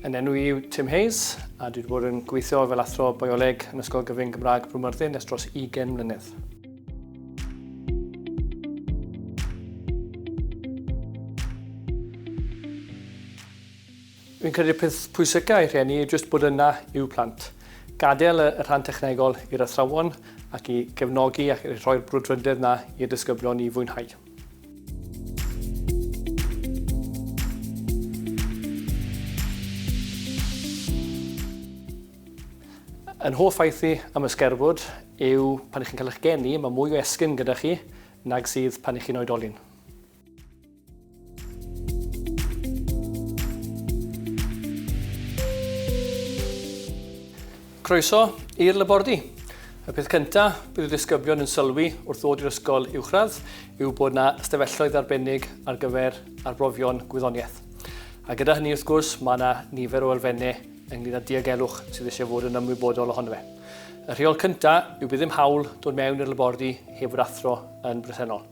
Yn enw i yw Tim Hayes a dwi wedi bod yn gweithio fel athro bioleg yn Ysgol Gyfun Gymraeg Bro Myrddin ers dros 20 mlynedd. Fi'n credu'r peth pwysica i rhieni yw jyst bod yna i'w plant. Gadael y rhan technegol i'r athrawon ac i gefnogi ac i rhoi'r brwdfrydedd 'na i'r disgyblion i fwynhau. Yn hoff ffaith i am y sgerbwd yw pan ych chi'n cael eich geni, mae mwy o esgyrn gyda chi nag sydd pan ych chi'n oedolyn. Croeso i'r labordy. Y peth cyntaf bydd y disgyblion yn sylwi wrth ddod i'r ysgol uwchradd yw bod yna ystafelloedd arbennig ar gyfer arbrofion gwyddoniaeth. A gyda hynny wrth gwrs mae yna nifer o elfennau ynglyn â diogelwch sydd eisiau fod yn ymwybodol ohono fe. Y rheol cyntaf yw bydd ddim hawl dod mewn i'r labordy heb fod athro yn bresennol.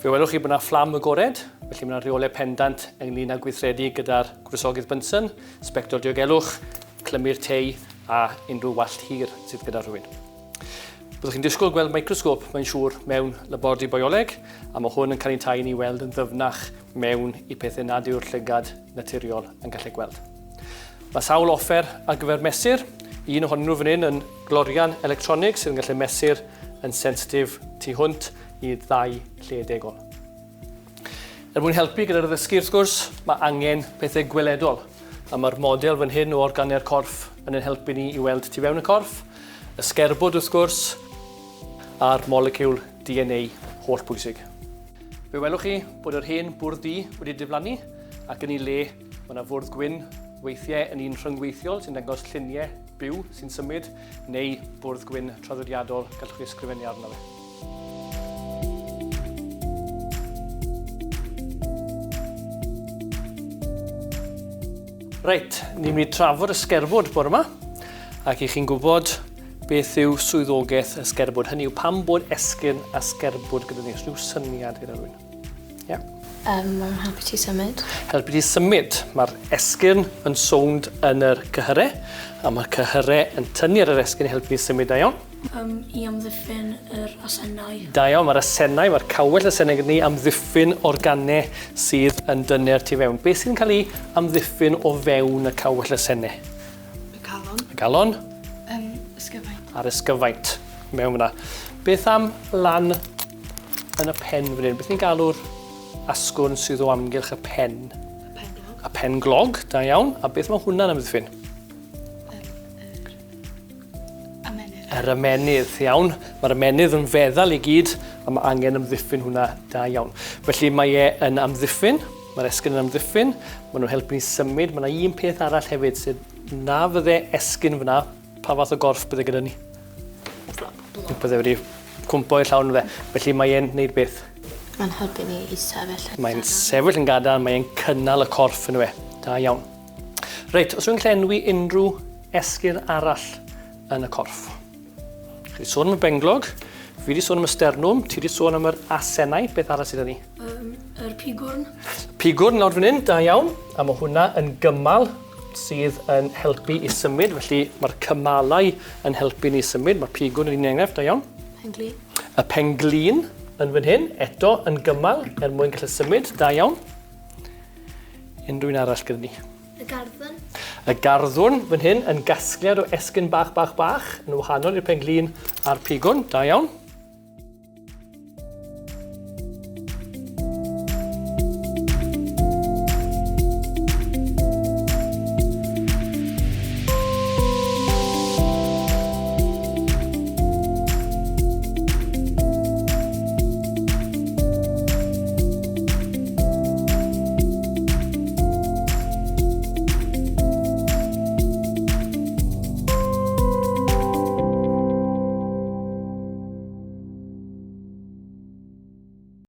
Fe welwch chi bod yna fflam agored, felly mae yna rheolau pendant ynglyn â gweithredu gyda'r gwresogydd Bunsen, sbectol diogelwch, clymu'r tei a unrhyw wallt hir sydd gyda rhywun. Byddwch chi'n disgwyl gweld microsgop, mae'n siŵr, mewn labordy bioleg, a mae hwn yn caniatáu i ni weld yn ddyfnach mewn i pethau nad yw'r llygad naturiol yn gallu gweld. Mae sawl offer ar gyfer mesur, un ohonyn nhw fan hyn yn glorian electronig sydd yn gallu mesur yn sensitif tu hwnt i ddau lle degol. Er mwyn helpu gyda'r addysgu wrth gwrs, mae angen pethau gweledol, a mae'r model fan hyn o organau'r corff yn ein helpu ni i weld tu fewn y corff, y sgerbwd wrth gwrs, a'r moleciwl DNA holl bwysig. Fe welwch chi bod yr hen bwrdd du wedi diflannu ac yn ei le mae yna fwrdd gwyn, weithiau yn un rhyngweithiol sy'n dangos lluniau byw sy'n symud, neu bwrdd gwyn traddodiadol gallwch chi ysgrifennu arno fe. Reit, ni'n mynd i trafod y sgerbwd bore yma, ac i chi'n gwybod beth yw swyddogaeth y sgerbwd. Hynny yw pam bod esgyrn a sgerbwd gyda ni, os rhyw syniad gyda rhywun. Ie. Yeah. Um, mae'n helpu ti symud. Helpu ti symud. Mae'r esgyrn yn sownd yn yr cyhyrau, a mae'r cyhyrau yn tynnu ar yr esgyrn i helpu ni symud da iawn. Um, i amddiffyn yr asennau. Da iawn, mae'r asennau, mae'r cawell asennau gyda ni amddiffyn organau sydd yn dyner tu fewn. Beth sydd yn cael ei amddiffyn o fewn y cawell asennau? Y calon. Y galon. Um, ysgyfaint. A'r ysgyfaint, mewn fyna. Beth am lan yn y pen fan hyn? Beth ni'n galw'r asgwrn sydd o amgylch y pen? Y pen glog. Y pen glog, da iawn. A beth mae hwnna'n amddiffyn? Ymennydd. Yr ymennydd, iawn. Mae'r ymennydd yn feddal i gyd a mae angen amddiffyn hwnna da iawn. Felly mae e yn amddiffyn, mae'r esgyn yn amddiffyn, maen nhw'n helpu ni symud. Mae yna un peth arall hefyd sydd na fydde esgyn fyna, pa fath o gorff bydde gyda ni? Blob. Bydde wedi cwmpo i'r llawn fe. Felly mae e'n neud beth? Mae'n helpu ni i sefyll yn gadarn. Mae'n sefyll yn gadarn, mae'n cynnal y corff yn we. Da iawn. Reit, os yw'n llenwi unrhyw esgyrn arall yn y corff. Chi wedi sôn am y benglog, fi wedi sôn am y sternwm, ti wedi sôn am yr asennau, beth arall sydd 'da ni? Um, yr pigwrn. Pigwrn lawr fan hyn, da iawn. A mae hwnna yn gymal sydd yn helpu i symud, felly mae'r cymalau yn helpu ni symud, mae'r pigwrn yn un enghraifft, da iawn. Penglin. Y penglin yn fan hyn, eto yn gymal er mwyn gallu symud, da iawn. Unrhyw un arall gyda ni? Y garddwn. Y garddwn fan hyn yn gasgliad o esgyn bach, bach, bach, yn wahanol i'r penglin a'r pigwn. Da iawn.